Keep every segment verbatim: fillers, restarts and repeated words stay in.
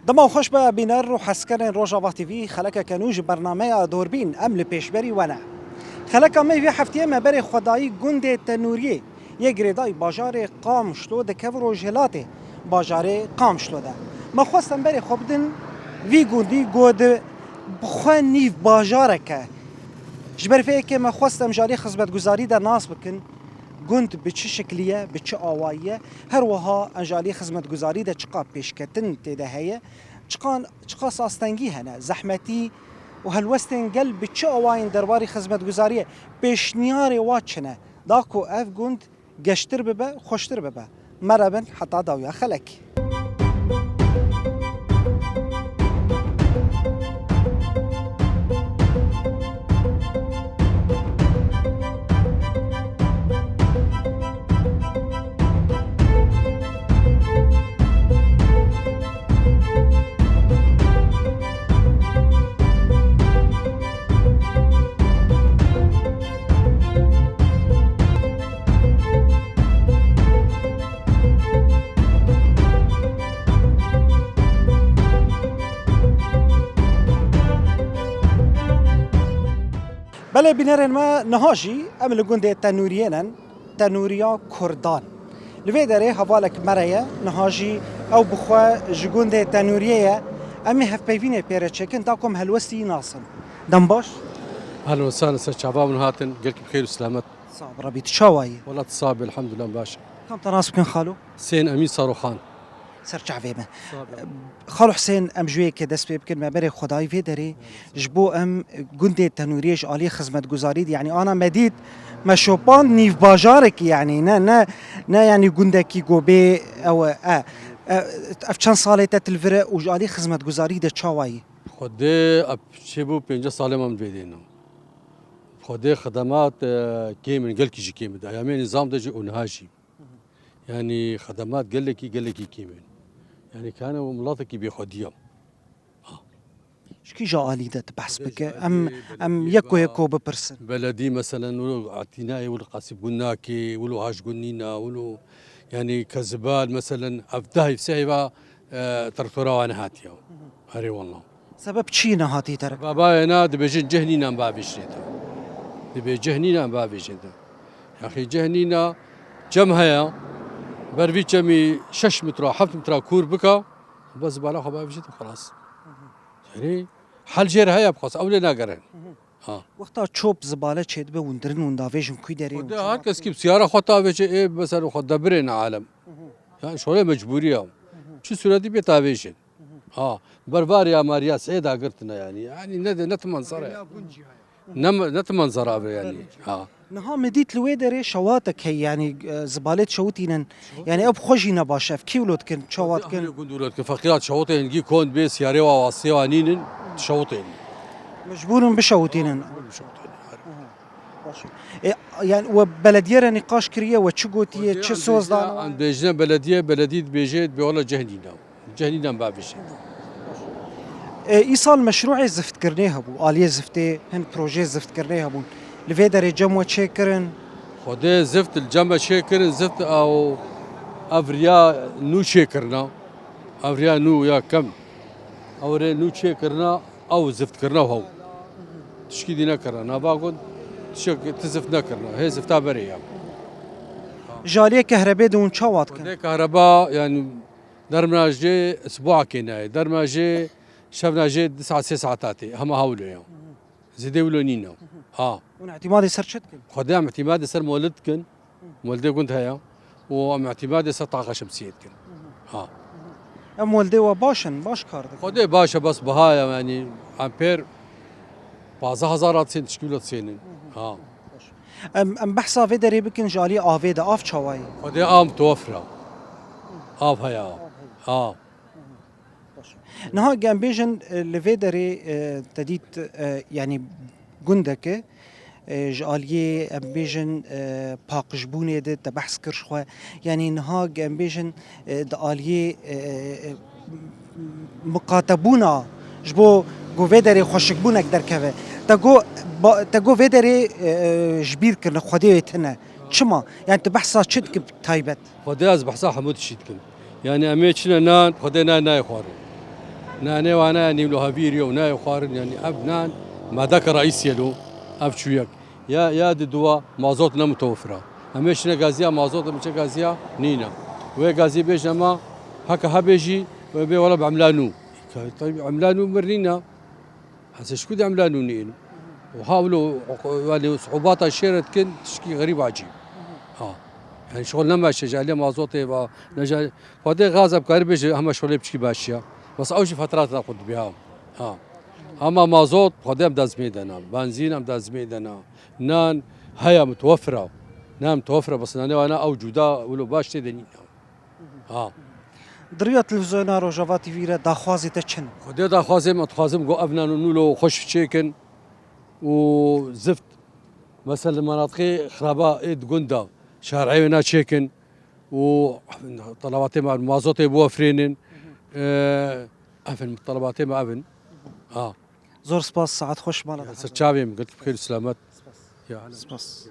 Dema xweş be bîner û hezkirinên Rojava T V, xelekeke nû ji bernameya Dorbîn em li pêşberî we ne. Xeleka me vê heftiyê me berê xwe dayî gundê Tenûriyê yê girêdayî bajarê Qamişlo di kev rojhilatê bajarê Qamişlo de. Me xwest em berê xwe bidin vî gundî ku di bi xwe nîv bajarek e. Ji ber vê yekê me xwest em ji alî xizmetguzarî de nas bikin. Gund bi çi şiklî ye, bi çi awayî ye? Her wiha em ji alî xizmetguzarî de çiqa pêşketin tê de heye? Çiqan, çiqas astengî hene, zehmetî û helwestên gel bi çi awayên derbarî xizmetguzariyê pêşniyarê wa çi ne? Da ku ev gund geştir bibe, xweştir bibe. Me re bin heta dawiya xelekê. Belê bînerên me, niha jî em li gundê Tenûriyê nin, Tenûriya Kurdan. Li vê derê hevalek me re ye, niha jî ew bi xwe ji gundê Tenûriyê ye. Em ê hevpeyvînê pê re çêkin, da ku em helwestî nasin. Dem baş. Ehlen we sehlen, ser çava min hatin, gelkî bi xêr û selamet. Sağ ol Rebî, tu çawa yî? Wela tu sax bî, elhamdulillah, baş. Kam te nas bikin xalo? Husên Emîn Saroxan. Ser çavê me. Sağ ol. Xalo Husên, em ji wê yekê dest pê bikin, me berê xwedayî vê derê ji bo em gundê Tenûriyê ji alî xizmetguzarî de, yanî ana me dît, me şopand nîv bajarekî, yanî ne, ne, ne yanî gundekî ku bê ew e, e, e, ev çend salê te li vir e û ji alî xizmetguzarî de çawa yî? Xwedê ev çêbû pêncî salê me em vê dê ne. Xwedê xidemat, e, kêm in, gelkî jî kêm in. Eyamê nîzam de jî û niha jî. Yanî xidemat gelekî, gelekî kêm in. Yanî kane û miletekî bêxwedî ye. Ji kîja alî de tu behs bike? Em, em yek ku yek ku bipirsin. Beledî meselen wilo Etînayê, wilo Qasîbgund nakê, wilo Haşgund nîna, wilo yanî Kezibal meselen ev deh heyv sê heyva, e, traktora wan hatiye. Erê wallah. Sebeb çi nehatiye te re? Babayê na dibêjin cih nînan bavêjinê te. Dibê cih nînan bavêjinê te. Yaxî cih nîna cem heye. Ber vî çemî şeş metra, heft metra kûr bika. Bes bala xwe bavêjinê te xelas. Yanî hel jê re heye bixwaz. Ew lê nagerin. Ha. Wexta çop zibale çêdibe windirin windavêjin kû derê? Xwedê her kes kî bi siyara xwe tavêje, ê mesela xwe debirê ne alem. Yanî şolê mecbûrî ye. Çi sûretî bê tavêjin. Ha, bervarê ya mariya sê dagirtine yanî. Yanî ne de, ne ti menzara ye. Ne, ne ti menzara be yanî. Ha. Niha me dît li wê derê şewatek heye, yanî, e, zibalê dişewitînin. Yanî ew bi xwe jî ne baş e. Ev kî wilo dikin, çawa dikin? Gund wilo dikin. Feqîra şewitê hingî kon bê siyarê wa wastê wa nînin, şewitên. Mecbûr in bişewitînin. Mecbûr in bişewitînin. Aha, baş e. E, yanî we belediye re nîqaş kiriye, we çi gotiye, çi soz dane? Em dibêjine belediye, beledî dibêje, dibê wela cih nîna. Cih nînan bavêjin. E, îsal meşrûê ziftkirinê hebû, aliyê ziftê hin projeyê ziftkirinê hebûn. Li vê derê cem we çêkirin? Xwedê zift li cem me çêkirin, zift ew ev riya nû çêkirina. Ev riya nû ya kem. Ew rê nû çêkirina, ew zift kirina hew. Tişkî dî nekirina. Nava gund tişek ti zift nekirina. Hê zifta berê ya. Ji aliyê kehrebê de hûn çawa dikin? Xwedê kehreba, yanî, dermina jê sibakê nayê. Dermina jê şevna jê di saet sê saeta tê. Hema hewlo ya. Zêdê wilo nîne. Ha. Hûn îtîmadê ser çi dikin? Xwedê em îtîmadê ser molid dikin. Moldê gund heye. Û em îtîmadê ser taqa şemsiyê dikin. Ha. Em moldê we baş in, baş kar dikin. Xwedê baş e, bes biha ye, yanî em pêr pazdeh hezar tişkî wilo sênin. Ha. Em, em behsa vê derê bikin ji alî avê de, av çawa ye? Xwedê av mutewefir e. Av heye av. Ha. Niha em bêjin, e, li vê derê, e, te dît, e, yanî gundeke, e, ji aliyê em bêjin, e, paqijbûnê de te behs kir ji xwe. Yanî niha em bêjin, e, di aliyê, e, e, miqatebûna ji bo ku vê derê xweşikbûnek derkeve. Te got, ba-, te got vê derê, e, e, ji bîr kirine, Xwedê wê tune. Çima? Yanî tu behsa çi dikî taybet? Xwedê ez behsa hemû tiştî dikim. Yanî em ê çine nan, Xwedê nan nayê xwarin. Nanê wana nîvlo hevîrî ye û nayê xwarin, yanî ev nan madeke reîsî ye lo, ev çûyek. Ya, ya di dua mazot ne mutewefir e. Em ê şine gaziya mazot, em ê çe gaziya nîne. Wê gazî bêjne ma, heke hebê jî, wê bê wela bi emla nû. Tabii emla nû mir nîne. Hesê ji ku de emla nû nîn. Û ha wilo, yani, suhubata şêre dikin, tişkî xerîb acî. Ha. Yani, şol ne meşe, ji alê mazotê ve, ne ji alê Xwedê gaz em karî bêje hema şolê piçkî baş ya. Bes ew jî fetrata xwe dibe ha. Ha. Ama mazot Xwedê em dezmê dena. Benzîn em dezmê dena. Nan heye mutewefir e. Nan mutewefir e, bes nanê wana ew cuda wilo baş tê de nîne. Ha. Di riya televîzyona Rojava T V re daxwazê te çi ne? Xwedê daxwazê min, dixwazim ku ev nan û nûlo xweş çêkin û zift, mesela, li menatiqê xiraba ê di gund de şer'ê wêna çêkin. û telebatê me mazotê biwefirênin. Ee, ev in, telebatê me ev in. Ha. Zor spas, saet xweş, mala te. Ser çavê min, gelek bi xêr û selamet. Ya, spas.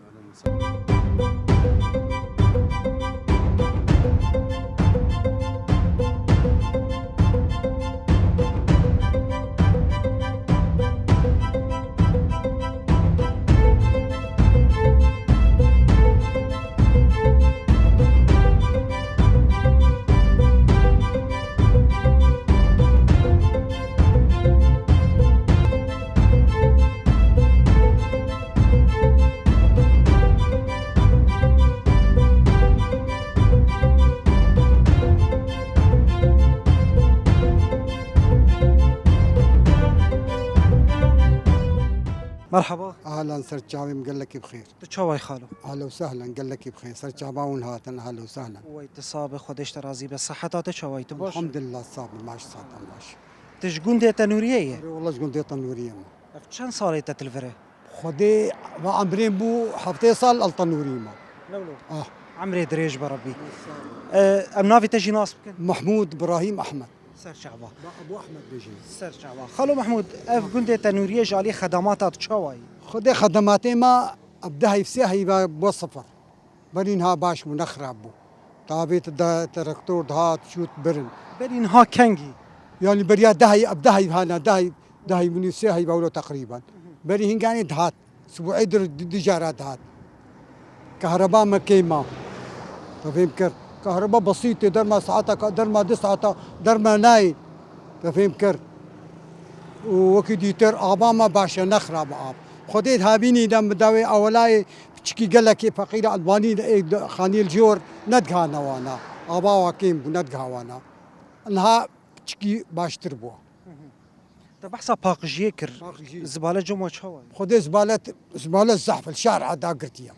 Merhaba. Ahlan, ser çavê min, gelekî bi xêr. Tu çawa yî xalo? Ahla û sehlen, gelekî bi xêr. Ser çava hûn hatin, ahla û sehlen. Wey, tu sabe, Xwedê ji te razî be. Seheta te çawa yî, tu baş î? Elhamdulillah, sabe, baş, satem baş. Tu ji gundê Tenûriyê yî? Erê, wela ji gundê Tenûriyê me. Ev çend salê te tu li vir e? Xwedê, va emrê bû heftê sal li Tenûriyê me. Lewlo. Ah. Emrê dirêj be Rebbî. E, em navê te jî nas bikin? Mehmûd Birahîm Ehmed. Ser çava. Ba Ebû Ehmed bêjin. Ser çava. Xalo Mehmûd, ev gundê Tenûriyê ji alî xedemata tu çawa yî? Xwedê xedematê me, ev dehî sê heyva bo sifir. Berî niha baş bû, ne xirab bû. Tavê tu de, traktor dihat, şût birin. Berî niha kengî? Yanî beriya dehî, ev dehî hana, dehî, dehî min û sê heyva wilo teqrîben. Berî hînganê dihat. Sibûê dir di, di cara dihat. Kahreba me kêm a. Te fêm kir. Kahreba besît e, derma saeta ka, derma du saeta, derma nayê. Te fêm kir. Û wekî dîtir ava me baş e, ne xirab e av. Xwedê di havînî de min dawê ewelayê piçikî gelekê feqîr e, Elbanî de, ê, de, xanî li jor nediha newana. Ava wa kêm bû, nediha wana. Niha piçikî baştir bû. Te behsa paqijiyê kir. Paqijî. Zibale cem we çawa ye? Xwedê zibale, zibale zehf li şar a dagirtiye.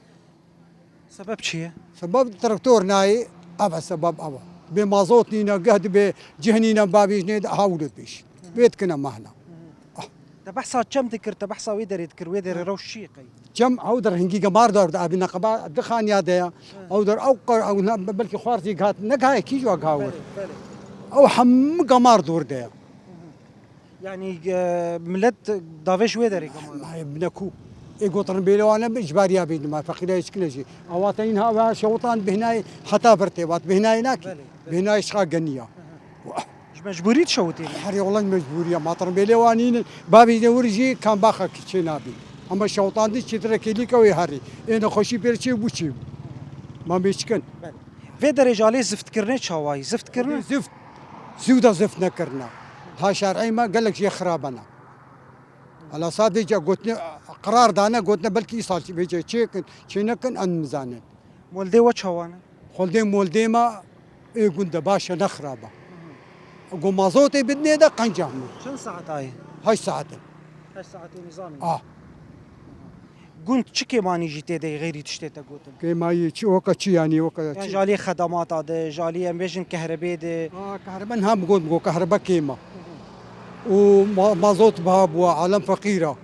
Sebeb çi ye? Sebeb traktor nayê, ev e sebeb ev e. Bê mazot nîne, geh dibê cih nîne, bavêjnê de ha wilo dibêj. Vê dikine mehna. Ah. Te behsa çem dikir, te behsa wê derê dikir, wê derê rewş çi ye qey? Çem ew der hingî gemar dor de, ev neqeba di xaniya de ya. Ew der ew qe-, ew ne, belkî xwarzî gat, ne gayê kî jwa gawir. Belê, belê. Ew hemû gemar dor de ya. Yanî, e, millet davêj wê derê gemar. Ma, ma, ne ku. Ê gotin bêle wane bi, ji bariya bê dima, feqîra hiç kine jî. Awa te înha ve şewtan bihnayê heta vir tê vat, bihnayê nakî. Belê, belê. Bihnayê şixa geniya. Ji mecbûrî dişewitî? Herê, wela mecbûrî ye. Ma terbêlê wan nînin. Bavêjne wir jî kambaxa ki çê nabî. Ama şewtandî çêtir e, kêlîka wê herî. Ê nexweşî pêr çê bû çê bû. Ma bê çikin? Belê. Vê derê ji alê ziftkirinê çawa yî? Ziftkirin? Zift. Zû de zift nekirine. Ha şer'ê me gelek jê xirabene. Ela sadece gotine, qerar dane, gotine belkî îsal vêce çêkin, çê nekin, em nizanin. Moldê we çawa ne? Xoldê moldê me ê gund e, baş e, ne xirab e. Go mazotê bidinê de qenca min. Çend saet ayê? Heşt saet e. Heşt saetê nizamê. Ah. Gund çi kêmanî jî tê de, xeyrî tiştê te gotin? Kêmayî çi, weka çi yanî, weka... Yan ji alî xedemata de, ji alî em bêjin kehrebê de. Ah, kehrebe niha min got, min got kehrebe kêm e. Û ma-, mazot biha bû, alem feqîr e.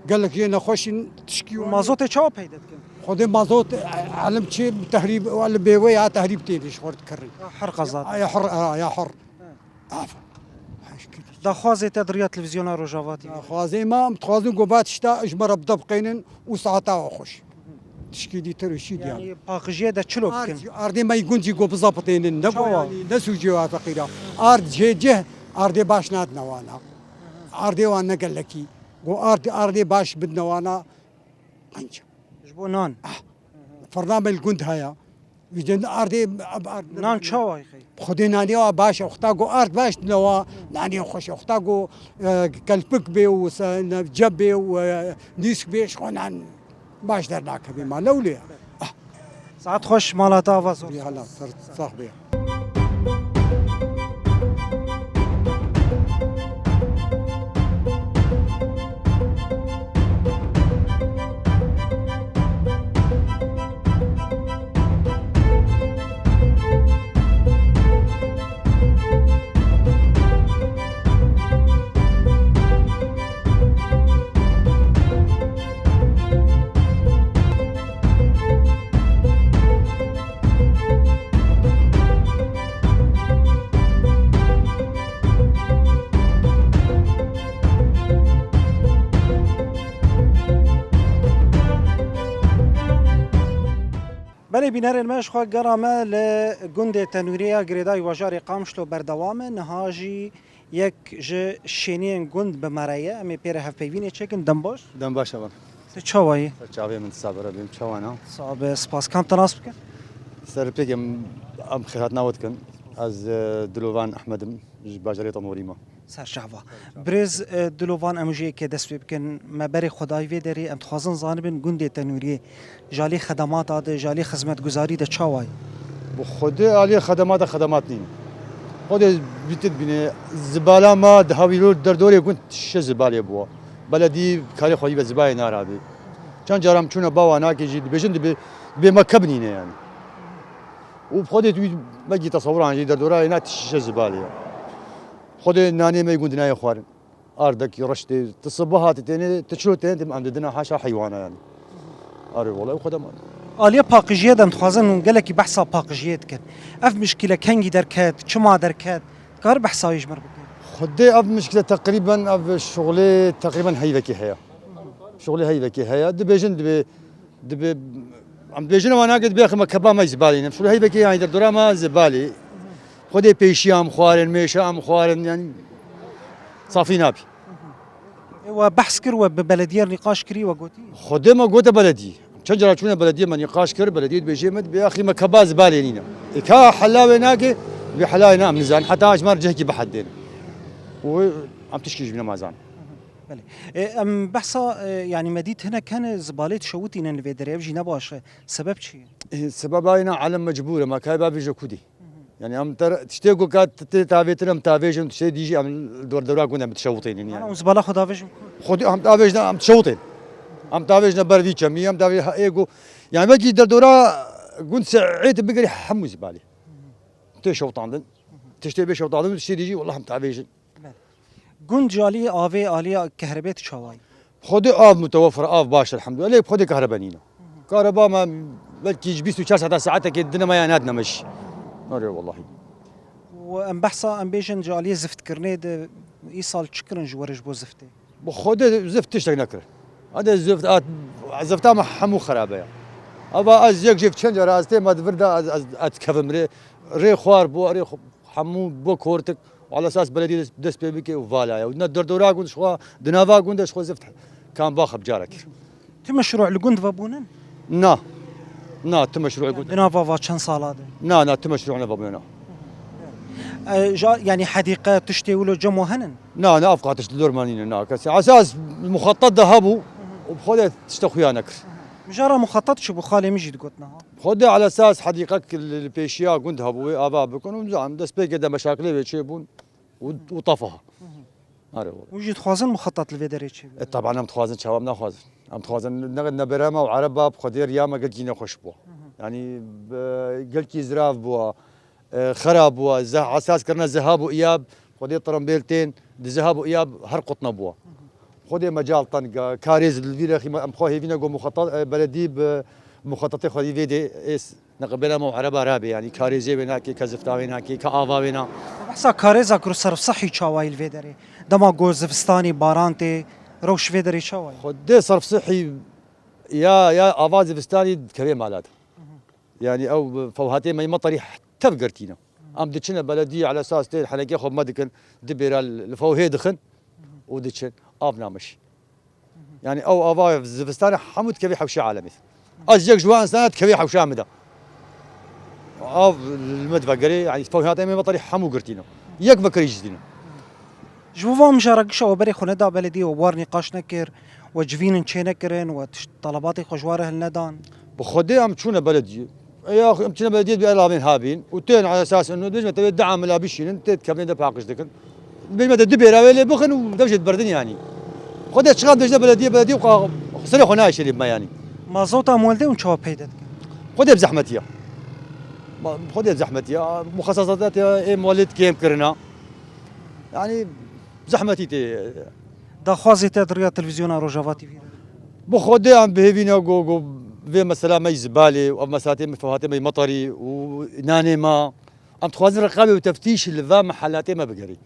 Gelek jê nexweş in, tişkî wan. Mazotê çawa peyde dikin? Xwedê mazot, e, elim çi tehrîb, li bêwê ya tehrîb têne ji xwe dikirin. Ya her qezat. Ya her, ya her. He. Af. Daxwazê te di riya televîzyona Rojava T V? Daxwazê me, em dixwazin ku va tişta ji me re bide biqênin û saeta we xweş. Tişkî dîtir û şî diyan. Yanî paqijiyê de çilo bikin? Ard, ardê me yî gund jî ku bizapitênin, ne ku yanî, ne sûcê wa feqîra. Ard cihê cih, Ardê baş nadine wana. Ardê wan ne gelekî. Go ard, ardê baş bidine wana. Qenc. Ji bo nan. Ah. Firna me li gund heye. Vî din ardê, ard, Nan çawa yê? Xwedê nanê wa baş e. Wexta go ard baş dine wa, nanê xweş e. Wexta go, e, kelpik bê û se-, ne, ceb bê û, e, nîsk bê, ji xwe nan baş dernakeve. Ma lewlê. Ah. Saet xweş, mala te ava zor. Hala ser sax bê. Belê bînerên me, ji xwe gera me li gundê Tenûrê ya girêdayî bajarê Qamişlo berdewam e. Niha jî yek ji şêniyên gund bi me re ye. Em ê pê re hevpeyvînê çêkin. Dem baş. Dem baş e. Tu çawa yî? Ser çavê min, tu sabe re bêm. Çawa ne? Sabe, spas. Kam te nas bikin? Ser pêk em, em xêrhatina we dikin. Ez, e, Dilovan Ehmed im, ji bajarê Temorî me. Ser çava. Birêz, e, Dilovan, em jî yekê dest pê bikin. Me berê xwe dayî vê derê, em dixwazin zanibin gundê Tenûriyê ji alî xedemata de, ji alî xizmetguzarî de çawa ye? Bi Xwedê alî xedemata xedemat nîn. Xwedê bîtir bîne, zibala ma di hawîlo derdorê gund şe zibalê bû. Beledî karê xwe be zibalê narabî. Çend caran çûne bawa nakê jî dibêjin dibê, dibê me kebnîne yani. Û bi Xwedê tu wî mekî tesewuran jî derdora yê na tişî şe zibalê ye. Xwedê nanê me gund nayê xwarin. Ardekî reştê, tu sibe hatî tênê, tu çilo tênê, em didine haşa heywana yani. Arê wele, ew xwe de ma. Aliyê paqijiyê de em dixwazin hûn gelekî behsa paqijiyê dikin. Ev mişkîle kengî derket, çima derket? Dikar behsa wî ji mir bike? Xwedê ev mişkîle teqrîben, ev şixulê teqrîben heyvekî heye. Şixulê heyvekî heye. Dibêjin dibê, dibê, em dibêjin wana ke dibê xima keba me zibalî ne. Şixulê heyvekî yani derdora me zibalî. Xwedê pêşiya em xwarin, mêşa em xwarin yani safî nabî. E, we behs kir, we bi belediyê nîqaş kirî, we gotî? Xwedê me gote belediyê. Çend cara çûne belediyê me nîqaş kir, belediyê dibêjê me dibê axî me keba zibalê nîne. E, ka hela wê nake, dibê hela wê ne em nizanin. Heta ji me re cihekî bihedên. Û em tişkî ji bîne mazan. Belê. E, em behsa, e, yani me dît hinek hene zibalê dişewitînin li vê derê, ev jî ne baş e. Sebeb çi ye? E, sebeba yê ne alem mecbûr e, ma kayê bavêje kudî. Yani em ter, tiştê ku ka tê tavêtir em tavêjin, tiştê dî jî em li dor dora gund em dişewitînin yani. Ana, û zibala xwe davêjin ku? Xwedî em tavêjin em dişewitîn. Em tavêjin ber vî çemî, em tavêjin ha ê ku. Yani belkî derdora gund se'êt bigerî hemû zibalê. Tê şewtandin. Tiştê bê şewtandin, tiştê dî jî, wallah, em tavêjin. Belê. Gund ji alî avê, alî kehrebê tu çawa yî? Xwedê av mutewefir, av baş, elhamdulillah. Lê Xwedê kehrebe nîne. Kehreba me belkî ji bîst û çar saeta saetekê dine me ya nadine me jî. Erê wellahî. Û em behsa, em bêjin ji alî ziftkirinê de îsal çi kirin ji we re ji bo ziftê? Bi Xwedê zift tiştek nekirin. Hade zift, a, zifta me hemû xerabe ya. Ava ez yek jêf çend cara ez têma di vir de ez, ez, ez dikevim rê. Rê xwar bû, rê xw-, hemû bû kortik. Ala esas belediyê dest, dest pê bike û vala ye. Û ne derdora gund ji xwe, di nava gund de ji xwe zift kan va xebcara kir. Tu meşrû li gund ve bûnin? Na. Na, tu meşrû li gund. Di nava va çend sala de? Na, na, tu meşrû ne ve bûne, na. E, ja, yani hedîqe, tiştê wilo cem we henin? Na, na, ev qatiş li dor me nîne, na. Kesî esas muxatat de hebû û bi xwe de tişte xuya nekir. Mijara muxatat çi bû, xalê min jî digot niha? Xwedê ala esas hedîqek li, li pêşiya gund hebû, wê ava bikin û zanim destpêkê de meşakilê wê çêbûn û, û tefaha. Are wala. Hûn jî dixwazin muxetat li vê derê çêbe? E, taban em dixwazin, çawa em naxwazin. Em dixwazin ne, ne berema û ereba bi Xwedê riya me gelkî nexweş bûwa. Yani, bi, gelkî zirav bûwa, e, xera bûwa, zeh-, esas kirine zehab û iyab, Xwedê tirembêl tên, di zehab û iyab her qutne bûwa. Xwedê mecal teng e, karêz li vî rexî me, em xwe hêvî ne go muxetat, e, beledî bi muxetatê xwedî vê dê ês. Neqebela me û ereba rabe, yani karêzê wê nake, ke zifta wê nake, ke ava wê na. Behsa karêza kir û serf sihî çawayî li vê derê? Dema go zivistanî, baran tê, rewş vê derê çawayî? Xwedê serf sihî ya, ya ava zivistanî dikeve mala de. Yani ew fewhatê me meterî tev girtîne. Em diçine belediyê ala esas tên henekê xwe me dikin, di bêra li, li fewhê dixin û diçin. Av namiş. Yani ew ava zivistanê hemû dikevî hewşê alemê. Ez yek ji wan insana dikevî hewşa min de. Av li me divegerê, yani fewhiyatê me metarî hemû girtîne. Yek vekerî jî dîne. Ji bo van mijara gişa we berê xwe neda belediyê, we war nîqaş nekir, we civînin çê nekirin, we tişt, telebatê xwe ji we re hilnedan? Bi Xwedê em çûne belediyê. Ya em çûne belediyê bi elavên habîn û tên ala esas û dibêjme tevê du amila bişînin, tê dikevnê de paqij dikin. Dibêjme te du bêra wê lê bixin û dev jê diberdin yani. Xwedê çiqas dibêjne belediyê, belediyê xwe serê xwe nayê şerî bime yani. Mazota muwelidê hûn çawa peyde dikin? Xwedê bi zehmetiya. Ma-, Xwedê bi zehmetiya. Muxesesatê ê muwelid kêm kirina. Yani zehmetî tê. Daxwazê te di riya televîzyona Rojava T V de? Bi Xwedê em bi hêvî ne ku, ku vê mesela me yî zibalê û ev mesela tê me fewhatê me yî metarî û nanê me. Em dixwazin riqabê û teftîş li va mehelatê me bigerî.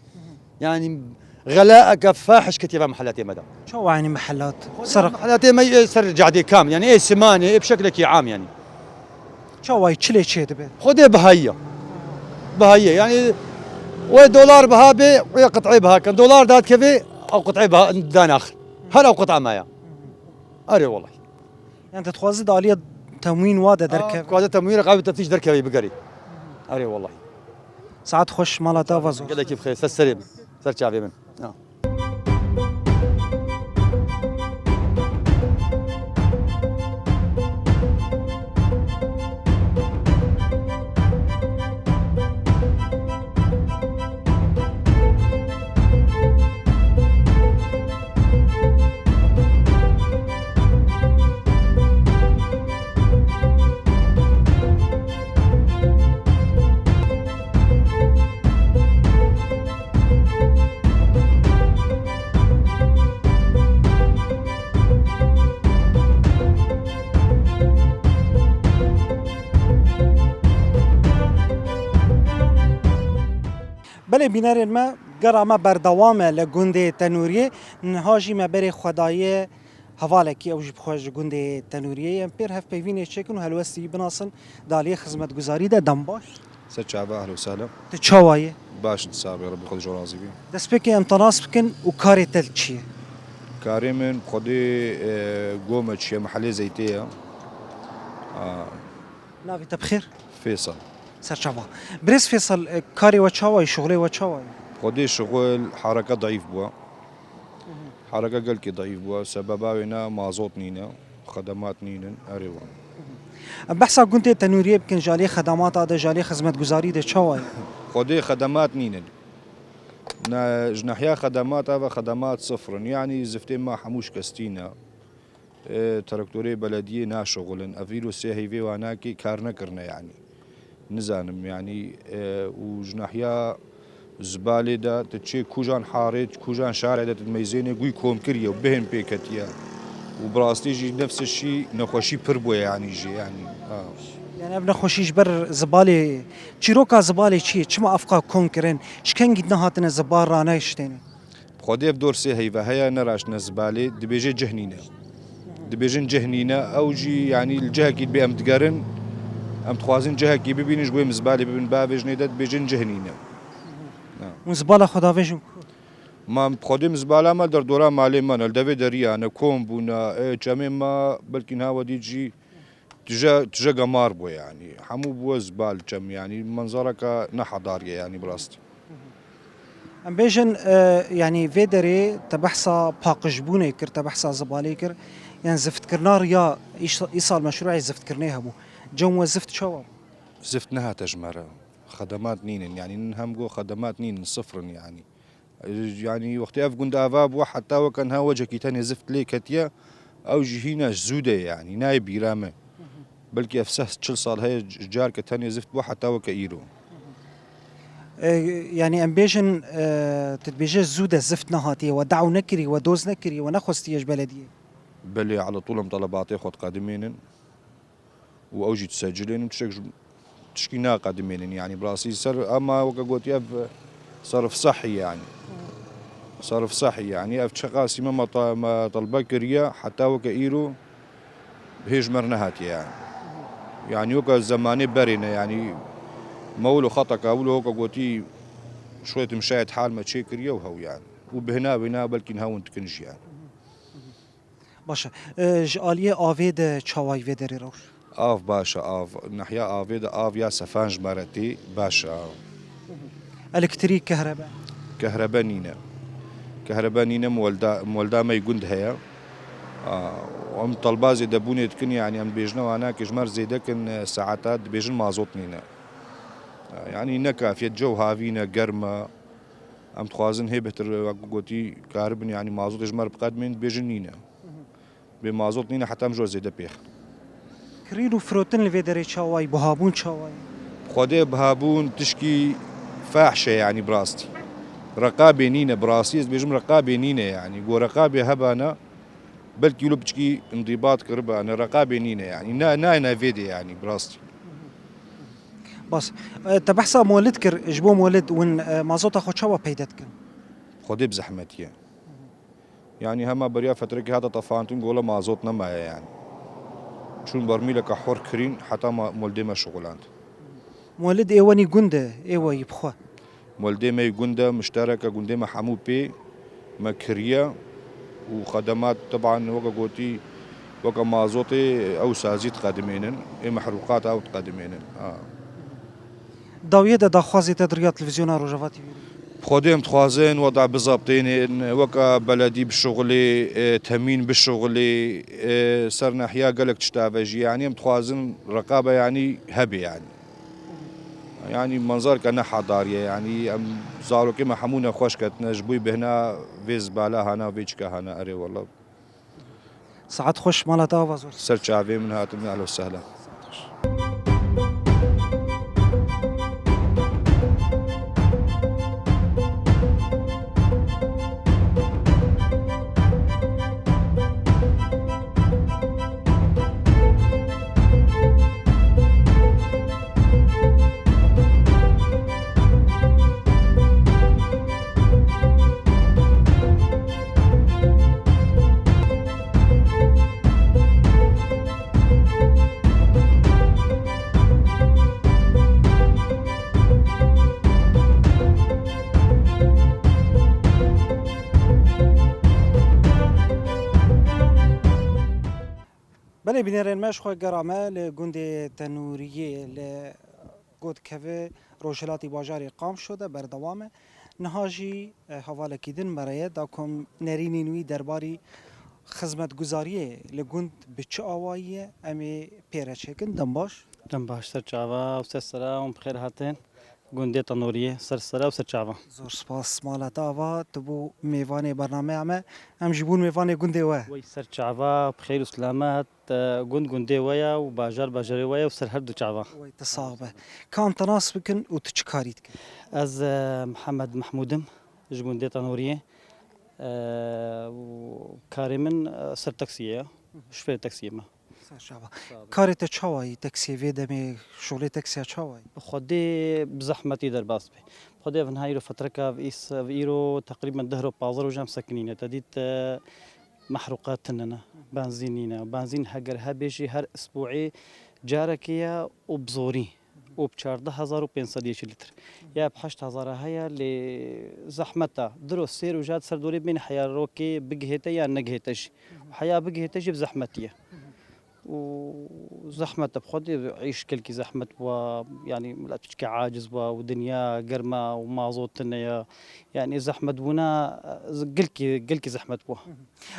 Yani xelaeke fahiş ketiye va mehelatê me de. Çawa yani mehelat? Xwedê ser mehelatê me yê ser cadê kam, yani ê simanê, ê bi şeklekî am yani. Çawayî çi lê çêdibe? Xwedê bihayî ye. Bihayî ye. Yani wê dolar biha bê, wê qit'ê biha kin. Dolar dadikeve, ew qit'ê biha danaxin. Her ew qit'a me ya. Erê wellahî. Yani te dixwaze di aliya temwîn wa de derkeve? Dixwaze temwîn, riqabê teftîş derkeve bigerî. Erê wellahî. Saet xweş, mala te ava zor. Gelekî bi xêr, ser serê min, ser çavê min. Ya. Belê bînerên me, gera me berdewam e li gundê Tenûriyê. Niha jî me berê xwe daye hevalekî, ew jî bi xwe ji gundê Tenûriyê ye. Em pêr hevpeyvînê çêkin û helwestî wî binasin. Di aliyê xizmetguzarî de dem baş. Ser çava, ehlo sehlo. Tu çawa yî? Baş in, sax bî, Rebî xwe ji we razî bî. Destpêkê em te nas bikin û karê te li çi ye? Karê min, bi Xwedê, e, Gomeç ye, mehelê Zeytê ye. A. Navê te bi xêr? Fêsal. Ser çava. Birêz Fêsal, e, karê we çawa ye, şixulê we çawa ye? Xwedê şixul haraka zayîf bû. Haraka gelkî zayîf bû. Sebeba wê ne mazot nîne, xedemat nînin, erê wan. Em behsa gundê Tenûriyê bikin, ji aliyê xedemata de, ji aliyê xizmetguzarî de çawa ye? Xwedê xedemat nînin. Ne, ji nehiya xedemata ve xedemat sifir in. Yani ziftê me hemû şikestî ne. E, traktorê belediyê naşixulin. Ev îro sê heyvê wanakê kar nekirine yani. Nizanim yani, e, û ji nahiya zibalê de tu çê kujan harê, kujan şarê de tu meyzênê gûy kom kiriye û bêhn pê ketiye. Û bi rastî jî nefsê şî nexweşî pir bûye yani jî yani. Ha. Yani ev nexweşî ji ber zibalê, çîroka zibalê çi ye? Çima evqa kom kirin? Ji kengî nehatine zibal raneyiştêne? Xwedê ev dor sê heyve heye, neraştine zibalê, dibêje cih nîne. Dibêjin cih nîne, ew jî, yanî li cihekî dibê em digerin, em dixwazin cihekî bibînin, ji bo em zibalê bibin, bavêjinê de dibêjin cih nîne. Ha. Hûn zibala xwe davêjin ku? Ma em xwedê min zibala me li derdora malê me ne, li devê deriya ne, kom bûne, ê, çemê me belkî niha wedî jî Tije, tije gemar bû yanî. Hemû bû zibal çem yanî. Menzereke nehedar ye yanî bi rastî. Em bêjin, e, yanî vê derê te behsa paqijbûnê kir, te behsa zibalê kir. Yan ziftkirina riya îş-, îsal meşrûê ziftkirinê hebû. Cem we zift çawa bû? Zift nehate ji me re. Xedemat nînin. Yanî nin hem got xedemat nînin, sifir in yanî. Yanî wextê ev gund ava bû, heta weke niha wecekî tenê zift lê ketiye, ew jî hîna ji zû de ye, yanî nayê bîra me. Belkî ev seh çil sal heye, c-, carke tenê zift bû heta weke îro. E, yanî em bêjin, e, tu dibêje zû de zift nehatiye, we daw nekirî, we doz nekirî, we nexwestiye ji belediyê? Belê, ala tûl em telebatê xwe diqedimênin. û ew jî disecilên û tiştek ji, tişkî naqedimênin, yanî bi rastî ser, ema weke gotiye ev serf sehî yanî. Serf sehî yanî, ev çiqasî me meta-, me telbe kiriye, heta weke îro hê ji me re nehatiye yanî. Yanî weke zemanê berê ne yanî, Mewil û xeta kabûl û weke gotî şwêtim şayet hal me çêkiriye û hew yani. Û bihna bihna belkî niha hûn dikin jî yani. Baş e. E, ji aliyê avê de çawayî vê derê rewş? Av baş e, av. Nehiya avê de av ya sefan ji me re tê, baş e av. Elektrîk, kehrebe? Kehrebe nîne. Kehrebe nîne, molda, molda me yê gund heye. A, em telba zêdebûnê dikin, yani em dibêjine wana ki ji me re zêde kin, e, saeta dibêjin mazot nîne. A, yani ne kafiyet, cew havî ne, germ e. Em dixwazin hê bêhtir, wek gotî, karibin, yani mazotê ji me re biqedimên, dibêjin nîne. Bê mazot nîne, heta em ji we zêde pêx. Kirîn û firotin li vê derê çawayî, buhabûn çawayî? Xwedê buhabûn tişkî fahş e, yani bi rastî. Reqabê nîne, bi rastî ez dibêjim reqabê nîne yani. Go reqabê hebana, belkî wilo piçkî indibat kiribane, reqabê nîne yani. Na, nayne vê dê yani, bi rastî. Bas. E, te behsa molid kir, ji bo molid hûn, e, mazota xwe çawa peyde dikin? Xwedê bi zehmetî ye. Yani hema beriya fetrekê hate tefantin, gola mazot nemaye yani. Çûn bermîleke hor kirîn, heta ma-, moldê me şixuland. Molid ê wenî gund e, ê weyî bi xwe? Moldê me yê gund e, mişterek e, gundê me hemû pê me kiriye û xedemat teban weke gotî, weke mazotê ew sazî diqedimênin, ê mehrûqat ew diqedimênin. Ha. Dawiyê de daxwazê te di riya televîzyona Rojava T V re? Xwedê em dixwazin weda bizabtênin, weke beledî bişuxulê, e, temîn bişuxulê, e, ser nehiya gelek tişta ve jî. Yani em dixwazin reqabe yani hebe yani. Yani menzareke ne hedariye yani. Em zarokê me hemû nexweş ketine, ji bo bêhna vê zibala hana, vê çika hana. Erê wela. Saet xweş, mala te ava zor. Ser çavê min hatin, ehlen we sehlen. Belê bînerên me, ji xwe gera me li gundê Tenûriyê li Gotkevê rojhilatî bajarê Qamişlo de berdewam e. Niha jî, e, hevalekî din me re ye, da ku em nerînên wî derbarî xizmetguzariyê li gund bi çi awayî ye, em ê pê re çêkin. Dem baş. Dem baş, ser çava û ser sera hûn bi xêr hatin. Gundê Tenûriyê, ser sera û ser çava. Zor spas, mala te ava, tu bû mêvanê bernameya me, em jî bûn mêvanê gundê we. Wey ser çava, bi xêr û selamet. E, gund gundê we ye û bajar bajarê we ye û ser her du çavan. Wey, tu sax be. Ka em te nas bikin û tu çi karî dikî? Ez, e, Mihemed Mehmûd im, ji gundê Tenûriyê. E, û karê min, e, ser taksiyê ye. Şofêrê taksiyê me. Ser çava. Sağ ol. Karê te çawa yî? Taksiyê vê demê, şolê taksiya çawa yî? Bi Xwedê bi zehmetî derbas bê. Bi Xwedê ev niha îro fetreka, ev îs-, ev îro teqrîben deh ro, pazdeh rojan sekinîne. Te dît, e, Mehrûqat tune ne, benzîn nîne. Benzîn heger hebê jî her isbûî carekê ye û bi zorî û bi çardeh hezar û pênc sed yê jî lîtir. Ya bi heşt hezar a heye lê zehmet e. Diro sê roja di ser dorê bên heya rokê bigihête yan negihête jî. Heya bigihête jî bi zehmetî ye. Û zehmet e bi Xwedê, îş gelkî zehmet bû, yanî milet piçke aciz bû û dinya germ e û mazot tune ye. Yanî zehmet bûna, gelkî, gelkî zehmet bû.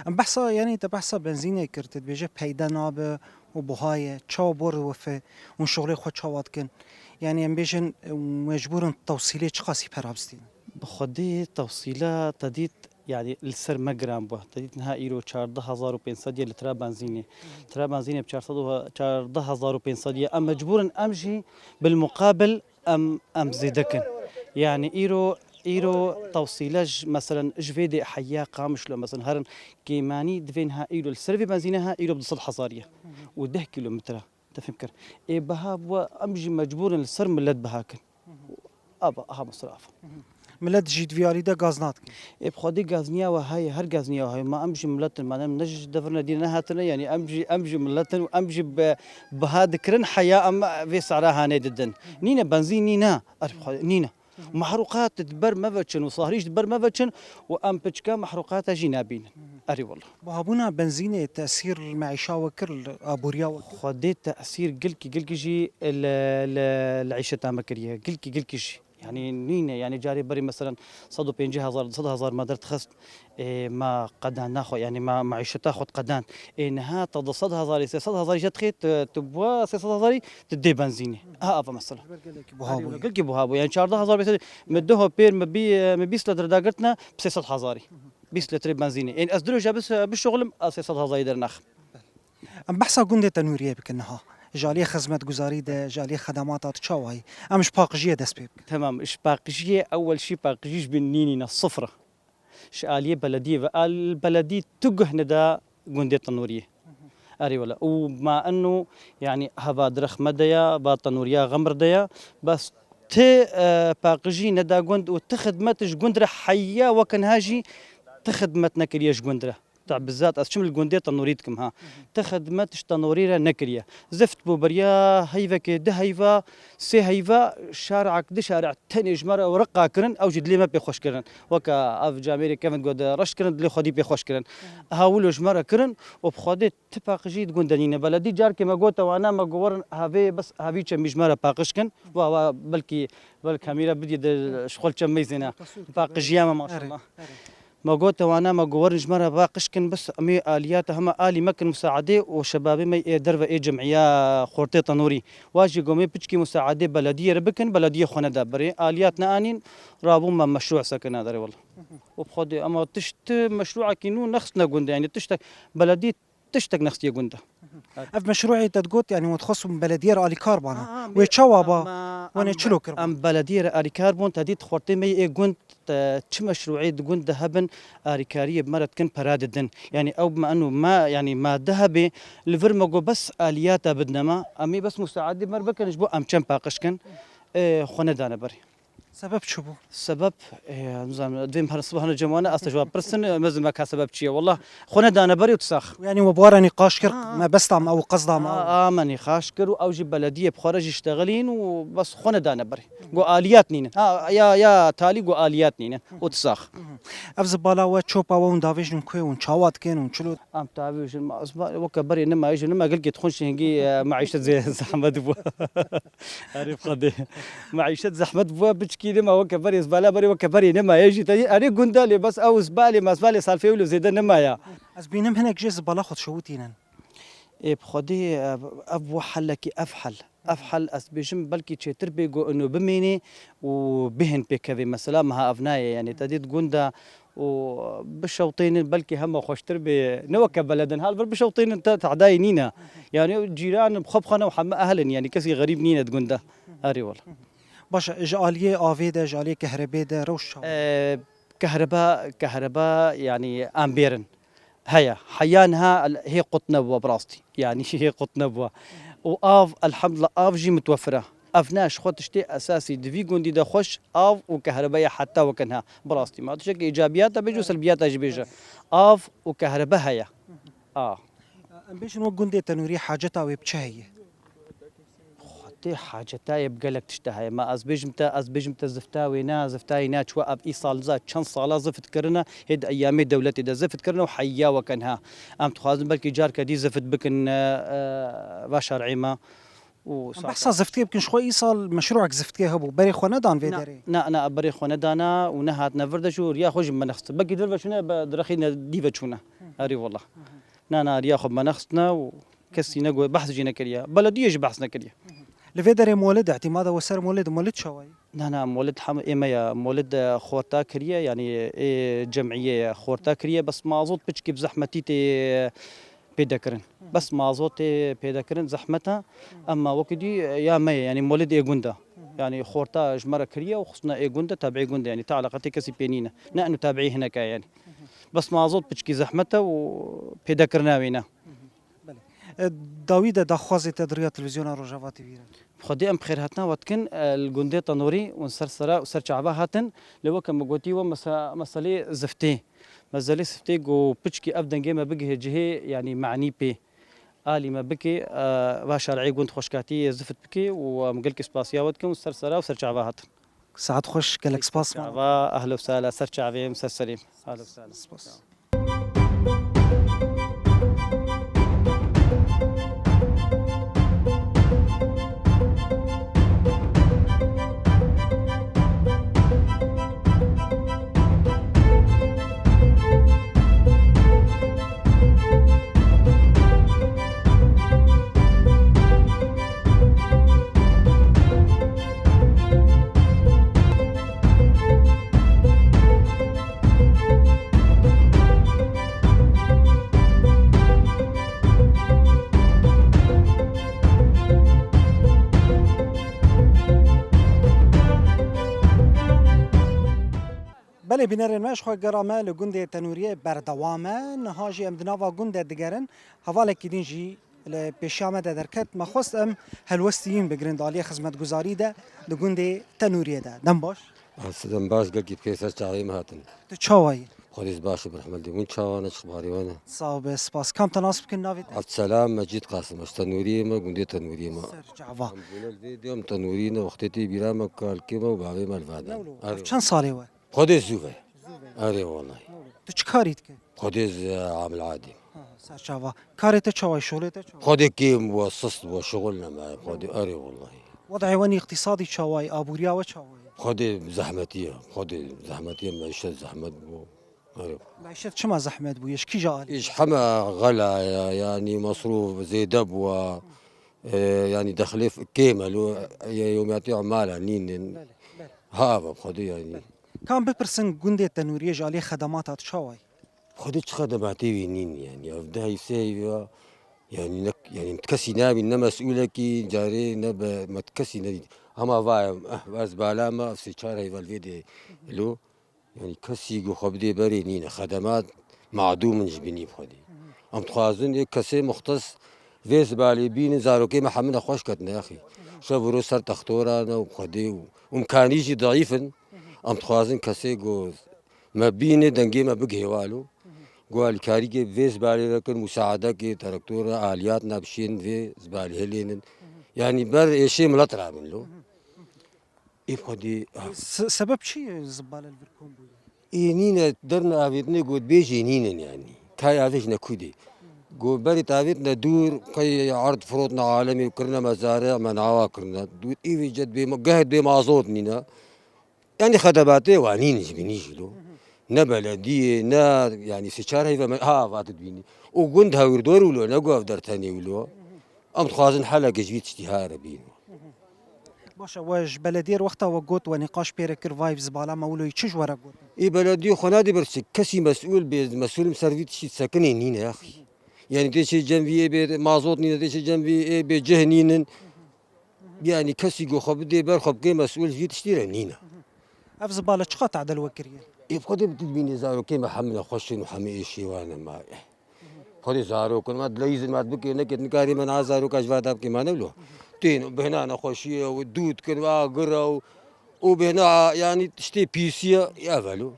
Em behsa, yanî te behsa benzînê kir, tu dibêje peyde nabe û buha ye. Çawa bor diwife hûn şixulê xwe çawa dikin? Yanî em bêjin, mecbûr in tewsîlê çiqasî pera bistînin? Bi Xwedê tewsîla te dît, yanî li ser me giran bû. Te dît niha îro çardeh hezar û pênc sed ye lîtra benzînê. Lîtra benzînê bi çar sed û çardeh hezar û pênc sed ye. Em mecbûr in em jî bilmuqabil em, em zêde kin. Yanî îro, îro tewsîle ji, meselen, ji vê dê heya Qamişlo, meselen, herin kêmanî divê niha îro li ser vê benzîne ha îro bi du sed hezar ye û deh kîlometre. Te fêm kir. Ê biha bû, em jî mecbûr in li ser milet biha kin. Ava, aha mesraf. Millet jî di vî alî de gaz nadike. Ê bi xwedî gazniya we heye, her gazniya we heye. Ma em jî millet in, ma ne, ne ji devirine dî nehatine, yanî em jî, em jî millet in û em jî bi, biha dikirin heya em vê sara hanê didin. Nîne, benzîn nîne. Erê bi xwedî nîne. Mehrûqat di ber me veçin û sahrî jî di ber me veçin û em piçka mehrûqata jî nabînin. Erê wela. Buhabûna benzînê tesîr li meîşa we kir, li aboriya we kir? Xwedê tesîr gilkî, gilkî jî li, li, li îşeta me kiriye. Gilkî, gilkî jî. Yanî nîne, yanî carê berî meselen sed û pêncî hezar, du sed hezar me derdixist, ê, me qedand naxwe, yanî me meîşeta xwe diqedand. Ê, niha te du sed hezarî, sê sed hezarî jê dixê, tu, tu bi sê sed hezarî tu dê benzînê. Ha, ava mesela. Ji ber gelekî buha bûye. Gelkî buha bû. Yanî çardeh hezar bêse, min duho pêr min bî, min bîst litre dagirtine bi sê sed hezarî. Bîst litrê benzînê. Ê, ez dirêj e bis-, bişuxulim, ez sê sed hezarî dernaxim. Em behsa gundê Tenûriyê bikin niha. Ji aliyê xizmetguzarî de, ji aliyê xedemata tu çawa yî? Em ji paqijiyê dest pê bikin. Temam, ji paqijiyê, ewel şî paqijî ji bin nînîne, sifir e. Ji aliyê belediyê ve, al beledî tu guh nida gundê Tenûriyê. Erê wela. Û ma eno, yanî heva dirix me de ya, va Tenûriya Xemir de ya. Bes ti, e, paqijî neda gund û ti xidmet ji gund re heya weke niha jî ti xidmet nekiriye ji gund re. Ta bizat ez çim li gundê Tenûrî dikim ha. Ti xidmet ji Tenûrî re nekiriye. Zift bû beriya heyvekê, du heyva, sê heyva, şareek, du şare tenê ji me re riqa kirin, ew jî dilê me pê xweş kirin. Weke ev camêrê kevin got reş kirin, dilê xwedî pê xweş kirin. Aha wilo ji me re kirin û bi xwedê ti paqijî di gund de nîne. Beledî carkê me gote wana me got werin havê bes havî çemî ji me re paqij kin. Wa, wa belkî, belkî kamîra bidî de ji xwe li çem meyzêne. Paqijiya me maşallah. Me gote wana me got werin ji me re paqij kin, bes em ê aliyata hema alî me kin musaedê û şebabê me ê derve ê cemîya xortê Tenûrî. Wa jî gomê piçkî musaedê belediyê re bikin, belediyê xwe neda berê. Aliyat neanîn, rabûn me meşrû sekine derê wela. Û bi xwedê, ema tişt meşrûekî nû nexistine gund e, yanî tiştek beledî tiştek nexistiye gund e. Ev meşrûê te digot, yanî we dixwest belediyê re alîkar bana. Wê çawa ba? Wan ê çilo kir? Em belediyê re alîkar bûn, te dît xortê me yê gund, te çi meşrûê di gund de hebin, alîkariyê bi me re dikin, pera didin. Yanî ew me eno me, yanî madde hebê, li vir me got bes aliyata bidine me, em ê bes musaedê me re bikin, ji bo em çem paqij kin, ê, xwe nedane berê. Sebeb çi bû? Sebeb, e, nizanim, divêm her sibahane cem wane, asta ji wan pirsin, e, mezin me ka sebeb çi ye? Wallah, xwe nedane berê û tu sax. Yanî we bi we re nîqaş kir, ha, ha, me besta me ew qesda me ew. Ha, ha, me nîqaş kir û ew jî belediyê bi xwe re jî ştexilîn û bes xwe nedane berê. Got aliyat nînin. Ha, ya, ya talî got aliyat nînin. Û tu sax. Ev zibala we, çopa we hûn davêjin ku hûn çawa dikin, hûn çilo? Em tavêjin, ma, zibal, weke berê nima, jî nima gilkê dixwin şî hingî, e, meîşet zê-, zehmet bû. Erê bi Xwedê. Meîşet zehmet bû, piçkî nima weke berê, zibala berê weke berê nima ye jî. Te erê gund e lê bes ew zibalê, me zibalê salfê wilo zêde nima ya. Ez bînim hinek jê zibala xwe dişewitînin. Ê bi Xwedê, ev, ev bû helekî, ev hel. Ev hel ez dibêjim belkî çêtir bê ku ino bimênê û bêhn pêkevê. Mesela meha ev nayê, yanî te dît gund e û bişewtênin belkî hema xweştir bê. Ne weke beledin, hal vir bişewtênin te tehdayê nîne. Yanî cîran bi xwe bi xwe ne û heme ehl in, yanî kesî xerîb nîne di gund de. Erê wela. Baş e, ji aliyê avê de, ji aliyê kehrebê de rewş çawa? E, kehreba, kehreba, yanî em bêrin. Heye. Heya niha el-, hê qut nebûwe bi rastî. Yanî hê qut nebûwe. Û av, elhamdulillah, av jî mitwefir e. Ev ne ji xwe tiştê esasî di vî gundî de xweş av û kehrebe ye heta weke niha. Bi rastî ma tiştekî îcabiyata bêje û selbiyata jî bêje. Av û kehrebe heye. A. Em bêjin wek gundê Tenûrî haceta wê bi çi heye? Xwedê hacetayê bi gelek tişta heye. Ma ez bêjim te, ez bêjim te zifta wê ne, ziftayê ne, çiwa ev îsal niza çend sala zift kirine, hê di eyamê dewletê de zift kirine û heya weke niha. Em dixwazin belkî carke dî zift bikin, e, e, va şer'ê me. Û em behsa ziftkê bikin, ji xwe îsal meşrûek ziftkê hebû, berê xwe nedan vê derê. Na, na, berê xwe nedana û nehatine vir de jî û riya xwe jî me nexist. Belkî di vir ve çûne, be, direxîne dî ve çûne. Erê wela. Na, na, riya xwe me nexistine û kesî ne got, behs jî nekiriye. Belediyê jî behs nekiriye. Li vê derê molid, îtîmada we ser molid, molid çawa ye? Na, na, molid hem ê me ye. Molid, e, xorta kiriye, yanî ê cemiyê ye, xorta kiriye, bes mazot piçkî bi zehmetî tê pêde kirin. Bes mazot tê pêde kirin, zehmet e. Emma wekî dî, e, ya me ye, yanî molid ê gund e. Yanî xorta ji me re kiriye û xistine ê gund e, tabiî gund e, yanî te eleqetê kesî pê nîne. Ne eno tabiî hinek e, yanî. Bes mazot piçkî zehmet e û pêdekirina wê ne. Belê. E, dawî de daxwazê te di riya televîzyona Rojava T V re? Xwedê em bi xêrhatina we dikin, e, li gundê Tenûrî û ser sera û ser çava hatin. Lê weke min gotî we mese-, meselê ziftê. Meselê ziftê ku piçkî ev dengê me bigihê cihê, yanî manî pê. Alî me bike, e, va şarî gund xweşkatî zift bike û em gelkî spasiya we dikin û ser sera û ser çava hatin. Saet xweş, gelek spas. Çava, ehlo sala, ser çavê em, ser serê em. Ehlo sala. Spas. Belê bînerên me, ji xwe gera me li gundê Tenûriyê berdewam e. Niha jî em di nava gund de digerin. Hevalekî din jî li pêşiya me de derket. Me xwest em helwestî wîn bigirin di aliyê xizmetguzarî de di gundê Tenûriyê de. Dem baş. Ez size baş, gelkî bi xêr, ser çavê me hatin. Tu çawa yî? Xwedê ez baş im, bi rehmet Xwedê. Hûn çawa ne, çi xebarê we ne? Sax be, spas. Kam te nas bikin, navê te? Abdselam Mecîd Qasim, ez Tenûriyê me, gundê Tenûriyê me. Ser çava. Em bûne li vê dê, em Tenûrî ne, wextê tê bîra me, kalkê me û bavê me li va de. Newlo, ev çend salê we? Xwedê zû ve. Zû ve. Erê wellahî. Newlo. Tu çi karî dike? Xwedê ez, e, amil adî. Ha, ser çava. Karê te çawa ye, şolê te çawa ye? Xwedê kêm bû, sist bû, şixul nema, xwedê, erê wellahî. Wed'ê wen îqtîsadî çawa ye, abûriya we çawa ye? Xwedê zehmetî ye, xwedê zehmetî ye, meîşet zehmet bû. Erê. Meîşet çima zehmet bûye, ji kîja alî? Îş heme xela ye, yanî mesrûf zêde bû, e, yanî dexlê f-, kêm e, lo, e, yewmiyatê emala nînin. Belê, belê. Ha, va xwedê yanî. Belê. Kam bipirsin gundê Tenûriyê ji alî xedemata tu çawa ye? Xwedê çi xedematê wî nîn yanî. Ev dehî sê heyva yanî ne, yanî kesî nabî, ne mesûlekî carê ne be, me kesî nedît. Hema vayem, eh, ez bala me, ev sê çar heyva li vê dê lo. Yanî kesî ku xwe bidê berê nîne. Xedemat madûm in ji binî bi xwedê. Em dixwazin ê kesê muxtes vê zibalê bînin, zarokê me hemine xweş ketine axî. Şev û roj ser textora ne û xwedê û imkanî jî deîf in. Em dixwazin kesê ku me bîne, dengê me bigihê walo. Ku alîkarîkê vê zibalê vekin, musaedekê, terektora, aliyat ne bişên vê zibalê hilênin. Yanî ber êşê milet rabin lo. Ê xwedê, ha. Se-, sebeb çi ye zibale li vir kom bûye? Ê nîne, derna avêtinê got bêjê nînin yanî. Kay avêj ne kudê. Got berê avêtine dûr, qey erd firotne alemê û kirine mezare, me nawa kirine. Dûr ê vê cet bê ma-, geh bê mazot nîne. Yanî xedebatê wa nîn ji binî jî lo. Ne belediyê, ne yanî sê çar heyve me, ha, va tu dibînî. Û gund hewirdor wilo, ne got ev dertenê wilo. Em dixwazin heleke ji vî tiştî here bîn. Baş e, we ji belediyê re wexta we got, we nîqaş pê re kir, vay zibala me wilo yî, çi ji we re got? Ê belediyê xwe nadê ber çi, kesî mesûl bê, mesûl im ser vî tiştî sekinê nîne axî. Yanî tê çê cem vî ê bê mazot nîne, tê çê cem vî ê bê cih nînin. Yanî kesî ku xwe bidê ber xwe bikê mesûl ji vî tiştî re nîne. Ev zibale çiqa tadil we kiriye? Ê xwedê bi tu dibînî zarokê me hemine xweş in û hemî êşê wan e ma. Xwedê zarok in, ma dileyîzin ma bikê nekê, nikarî me niha zaroka ji va da bikê ma ne wilo. Tên bihna nexweşiyê û dû dikin, va gir e û, û bihna yanî tiştê pîsî ye, ya velo.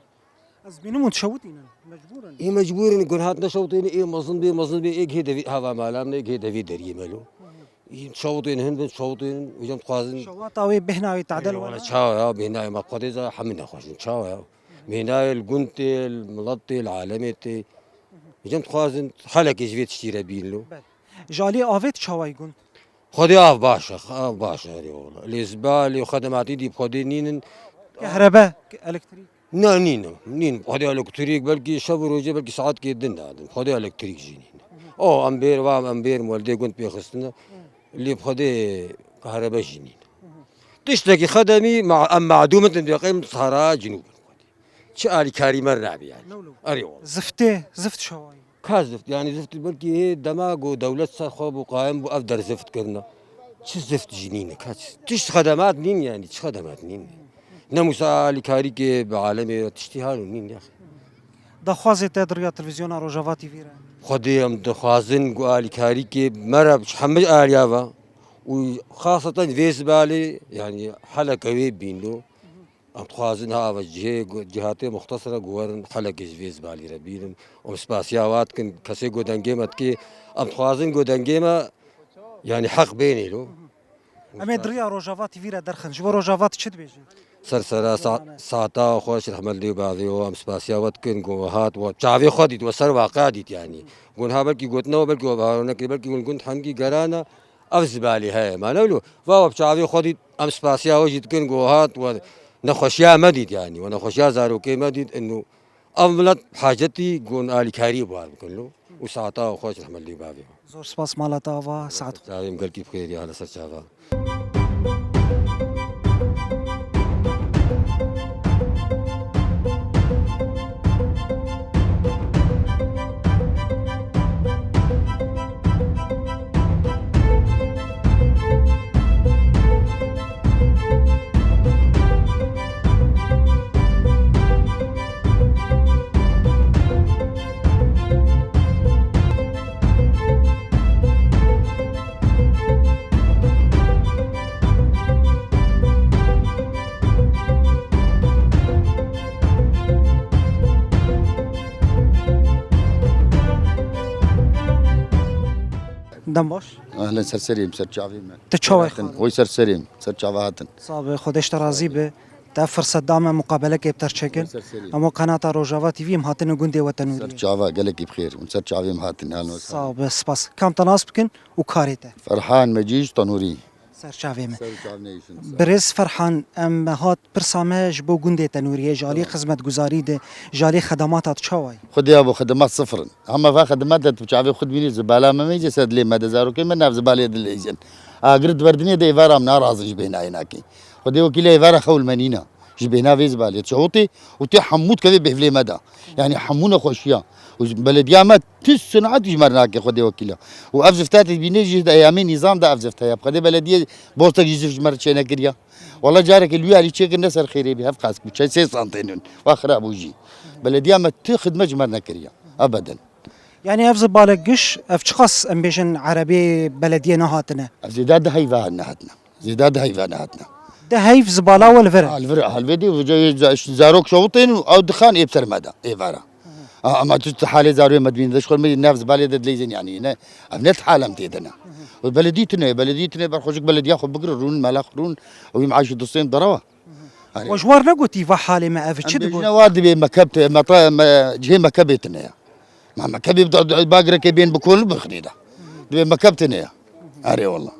Ez bînim hûn dişewitînin, mecbûr in. Ê mecbûr in, gun hat neşewitînin, ê mezin bê, mezin bê, ê gihê devî hava malan ne, ê gihê devî deriyê me lo. Ê şewitînin, hin bin şewitînin, hocam dixwazin. Şewata wê bêhna wê tadil Ê, wala wala. Çawa ya, bêhna wê me xwedê za hemî nexweş in, çawa ya. Bêhna wê li gund tê, li milet tê, li alemê tê. Hocam dixwazin helekê ji vê tiştî re bîn lo. Belê. Ji alî avê tu çawa yî gund? Xwedê av baş e, av baş e, erê wala. Lê zibalê û xedematî dî bi xwedê nînin. Kehrebe, elektrîk. Ne, nîn, nîn. Xwedê elektrîk, belkî şev û rojê, belkî saetkê din dadin. Xwedê elektrîk jî nîn. O, em bêr, va, em bêr, weldê gund pê xistine. Lê bi xwedê kahrebe jî nîn. Tiştekî xedemî, ma-, em madûm in, dê qeym sahra cinûb in xwedê. Çi alîkarî me re nabî yanî. Newlo. Erê wala. Ziftê, zift şawayî. Ka zift, yanî zift belkî hê dema ku dewlet ser xwe bû, qayim bû, ev der zift kirine. Çi zift jî nîne, ka çi? Tişt xedemat nîn yanî, çi xedemat nîn? Ne musa alîkarîkê bi alemê tiştî halo nîn ya. Daxwazê te di riya televîzyona Rojava T V re? Xwedê em dixwazin ku alîkarîkê me re ji hemî aliya ve û xaseten vê zibalê, yanî heleke wê bîn lo. Em dixwazin ha ava cihê, cihatê muxtesira ku werin helekê ji vê zibalî re bînin. Em spasiya wa dikin, kesê ku dengê me dikê, em dixwazin ku dengê me, yanî heq bênê lo. Em ê di riya Rojava T V re derxin. Ji bo Rojava tu çi dibêjî? Ser sera sa-, saeta xweş, rehmet lê bavê we, em spasiya we dikin, ku we hat, we çavê xwe dît, we ser waqia dît, yanî. Gun ha belkî gotina we, belkî we baharo nekir, belkî gun gund hemkî gerana, ev zibalî heye. Ma ne wilo, va we bi çavê xwe dît, em spasiya we jî dikin, ku we hat, we nexweşiya me dît, yanî, we nexweşiya zarokê me dît, inu ev milet hacetî gun alîkarî bar bikin lo. Û saeta xweş, rehmet lê bavê we. Zor spas, mala te ava, saet xweş. Çavê em gelkî bi xêr ya, li ser çava. Dem baş. Ehlen, ser serê me, ser çavê me. Tu çawa xalim? Oy, ser serê me, ser çava hatin. Sax be, Xwedê ji te razî be. Te firset da me muqabelekê bi te re çekin. Ser serê me. Em o qenata Rojava T V em hatine gundê we Tenûriyê. Ser çava, gelekî bi xêr. Em ser çavê me hatin. Ehlen we sahlen. Sax be, spas. Kam te nas bikin û karê te? Ferhan Mecîd Tenûrî. Ser çavê me. Ser çavê me, îşin, sağ ol. Birêz Ferhan, em hat pirsa me ji bo gundê Tenûriyê, ji alî xizmetguzarî de, ji alî xedemata de çawa ye? Xwedê ya bo xedemat sifir in. Hema va xedemat de tu çavê xwe dibînî, zibala me meyze ser dilê me de, zarokê me nav zibalê dileyzin. Agir di berdinê de êvara em narazin ji bêhna ênakê. Xwedê wekîlê êvara xewl me nîna. Ji bêhna vê zibalê dişewitê û tê hemû dikeve bêhvilê me de. Yanî hemû nexweşiya. Û belediya me tu sinetî ji me re nake, Xwedê wekîl e. Û ev zifta te dibîne jî di eyamê nîzam de ev zifta ye. Bi Xwedê belediyê bortek jî zif ji me re çênekiriye. Wele carekê li wî alî çêkir ne ser xêrê bî, hev qas bû, çend sê santên in. Wa xira bû jî. Belediya me tu xidmet ji me re nekiriye. Ebeden. Yanî ev zibale giş, ev çiqas em bêjin erebê belediyê nehatine? Ev zêde di heyva nehatine. Zêde di heyva nehatine. Di heyv zibala we li vir e? Ha, li vir e, ha, li vê dê, zarok şewitên û ew dixan ê bi ser me de, êvara. Ha, ama tu, tu halê zarokê me dibînî, de ji xwe me nav zibalê de dileyzên yanî, ne, ev ne hal em tê de ne. Û beledî tune, beledî tune, ber xwe jik belediya xwe bigire, rûn, mela xwe rûn, ew ê meaşî dostên derewa. Yanî we ji war negotî, va halê me ev çi digot? Em bêjine wa dibê mekeb te, meta-, me, cihê mekebê tune ya. Ma mekebê da, da, bagireke bên bikol bixinê de. Dibê mekeb tune ya. Erê wallah.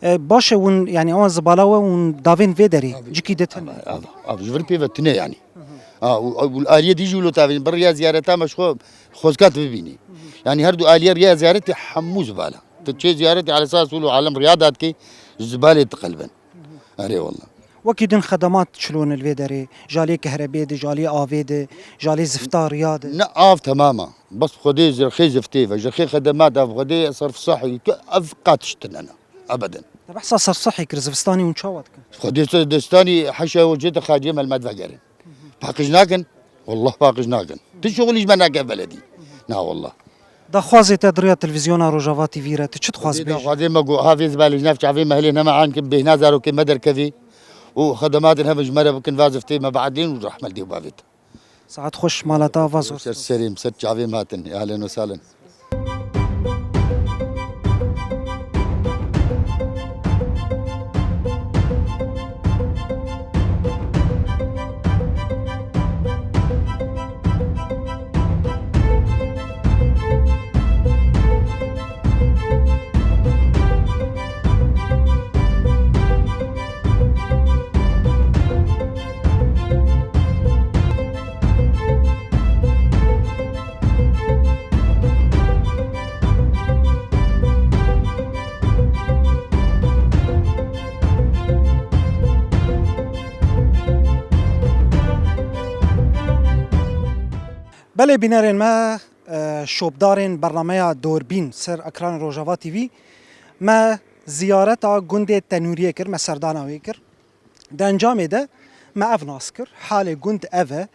E, baş e hûn, yanî ewan zibala we hûn davên vê derê, cikî de tune. Av, av, av, ji vir pê ve tune yanî. Ha, û, û aliyê dî jî wilo tavên, bi riya ziyareta me ji xwe xwezka tu bibînî. Yanî her du aliye riya ziyaretê hemû zibala. Tu çê ziyaretê ala esas wilo alem riya dadikê, zibalê diqelibin. Erê wallah. Wekî din xedemat çilon li vê derê, ji alî kehrebê de, ji alî avê de, ji alî zifta riya de. Ne av temam e. Bes Xwedê ji xê ziftê ve, ji xê xedemat ev Xwedê serf sehî tu ev qat tişt tune ne. Ebeden. Te behsa serf sehî kir, zivistanî hûn çawa dikin? Xwedê se-, zivistanî heşa û cê de xacê me li me divegerin. Paqij nakin. Wallah paqij nakin. Tu şixulî ji me nake beledî. Na wallah. Daxwazê te di riya televîzyona Rojava T V re, tu çi dixwaz bêjî? Daxwazê me ku ha vê zibalê ji nav çavê me hilê nema an kin bêhna zarokê me derkevî û xedematên hev ji me re bikin, va ziftê me biedlên û rehmet dê û bavê te. Saet xweş, mala te ava zor. Ser serê me, ser çavê me hatin. Ehlen û sahlen. Belê bînerên me, e, şopdarên bernameya Dorbîn ser ekranê Rojava T V, me ziyareta gundê Tenûriyê kir, me serdana wê kir. Di encamê de me ev nas kir, halê gund ev e,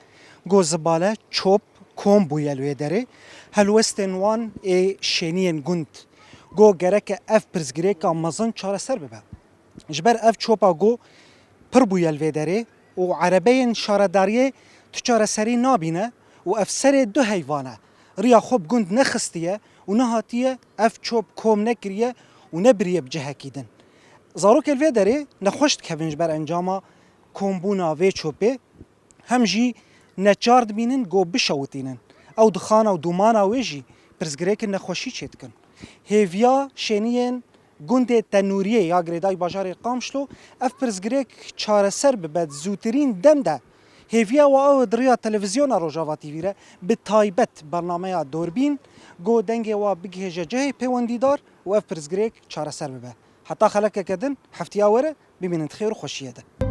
ku zibale, çop, kom bûye li wê derê, helwestên wan ê şêniyên gund. Go gereke ev pirsgirêka mezin çareser bibe. Ji ber ev çopa go pir bûye li vê derê û erebeyên şaredariyê tu çareserî nabîne û ev serê du heyvan e. Riya xwe bi gund nexistiye û nehatiye ev çop kom nekiriye û nebiriye bi cihekî din. Zarokê li vê derê nexweş dikevin ji ber encama kombûna vê çopê. Hem jî neçar dibînin ku bişewitînin. Ew dixana û dûmana wê jî pirsgirêkin nexweşî çêdikin. Hêviya şêniyên gundê Tenûriyê ya girêdayî bajarê Qamişlo, ev pirsgirêk çareser bibe di zûtirîn dem de. Hêviya we ew e di riya televîzyona Rojava T V re, bi taybet bernameya Dorbîn, ku dengê we bigihêje cihê pêwendîdar û ev pirsgirêk çareser bibe. Heta xelekeke din, heftiya were, bimînin di xêr û xweşiyê de.